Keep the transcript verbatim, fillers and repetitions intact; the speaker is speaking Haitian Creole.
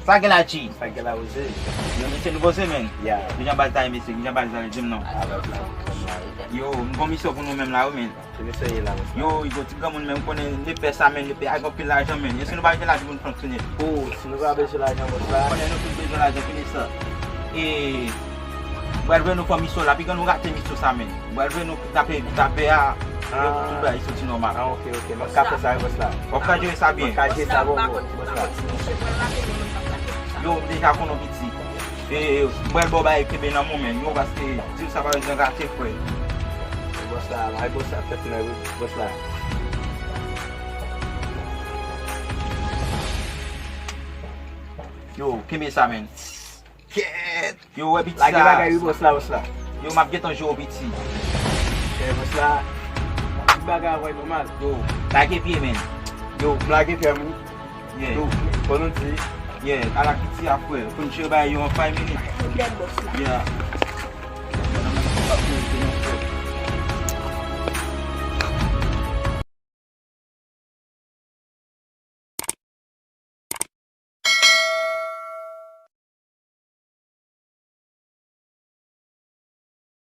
Sa gen la, G? Sa gen la, Jose? Yo, mesye, nou poze, men. Ya. Kijan baz la ye, mesye? Kijan baz la ye? Di m non. Yo, m gon misyon pou nou menm la, wi, men. Ki misyon ye la, boss la? Yo, yo, ti granmoun, men, ou konnen lepè sa, men, lepè a gen anpil lajan, men. Èske nou pa gen lajan pou nou fonksyone? O, si nou pa bezwen lajan, boss la. Konnen nou tout bezwen lajan, kite sa. E, m pral voye nou fè misyon la, piga nou rate misyon sa, men. M pral voye nou kidnape, kidnapè a, yo, tout bagay soti nòmal. Ah, ok, ok. Mwen ka fè sa, boss la. W ap ka jere sa byen. Mwen ka jere sa bon, bon, boss la. Yo, deja konnen piti. E, m pral ba w bagay kenbe nan men w, men, yo, paske dil sa pa bezwen rate, frè. Boss la, bay boss la tèt mwen, wi, boss la. Yo, kenbe sa, men. Kèt! Yo, wè piti sa. Lage bagay, wi, boss la, boss la. Yo, m ap gentan jere w, piti. Kèt, boss la. Ti bagay a voye nòmal. Yo, lage pye, men. Yo, m lage pye, wi. Yeah. Yo, fò nou di. Yeah, ala piti a, frè. Pou n jere bagay yo an five minutes. Pwoblèm, boss la. Yeah.